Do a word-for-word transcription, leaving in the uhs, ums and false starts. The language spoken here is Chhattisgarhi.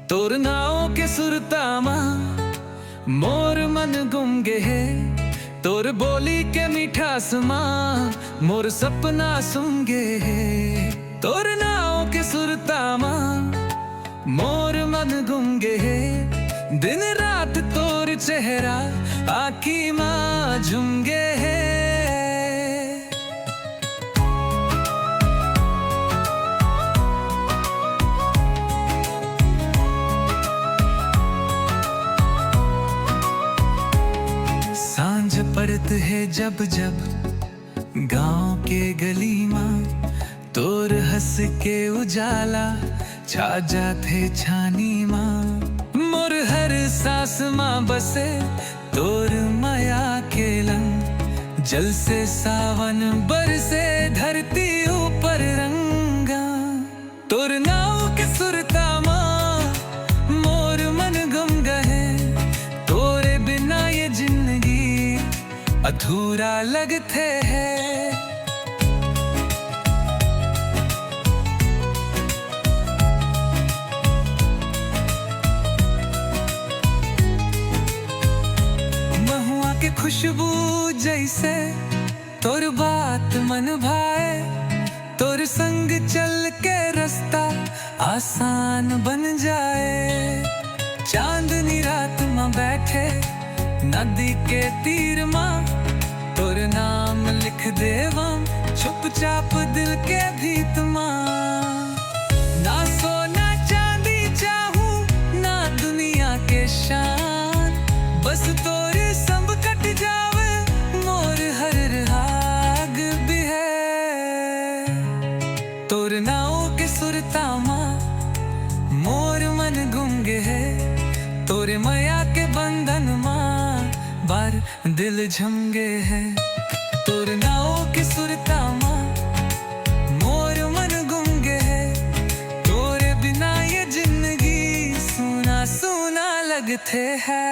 तोर नाव के सुरता मा मोर मन गुम गे हे, तोर बोली के मिठास मा मोर सपना सुम गे हे। तोर नाव के सुरता मा मोर मन गुम गे हे, दिन रात तोर चेहरा आँखी मा झुम गे हे। सांझ पड़त हे जब जब गांव के गली मा, तोर हंस के उजाला छा जाथे छानी मा। मोर हर सांस मा बसे तोर मया के लंग, जल से सावन बरसे धरती ऊपर रंगा। तोर नाव के सुरता मा मोर मन गुम गे हे, तोरे बिना ये जिंदगी अधूरा लगथे हे। महुआ के खुशबू जैसे तोर बात मन भाए, तोर संग चल के रस्ता आसान बन जाए। चांदनी रात मा बैठे नदी के तीर मा, तोर नाम लिख देवम चुपचाप दिल के भीत मा। ना सोना चांदी चाहूं, ना दुनिया के शान, बस तोर संग कट जावे मोर हर राग बिहे। तोर नाव के सुरता मा मोर मन गुम गे हे, तोरे मया के बंधन मा बार दिल झम गे हे। तोर नाव के सुरता मा मोर मन गुम गे हे, तोरे बिना ये जिंदगी सूना सूना लगथे हे।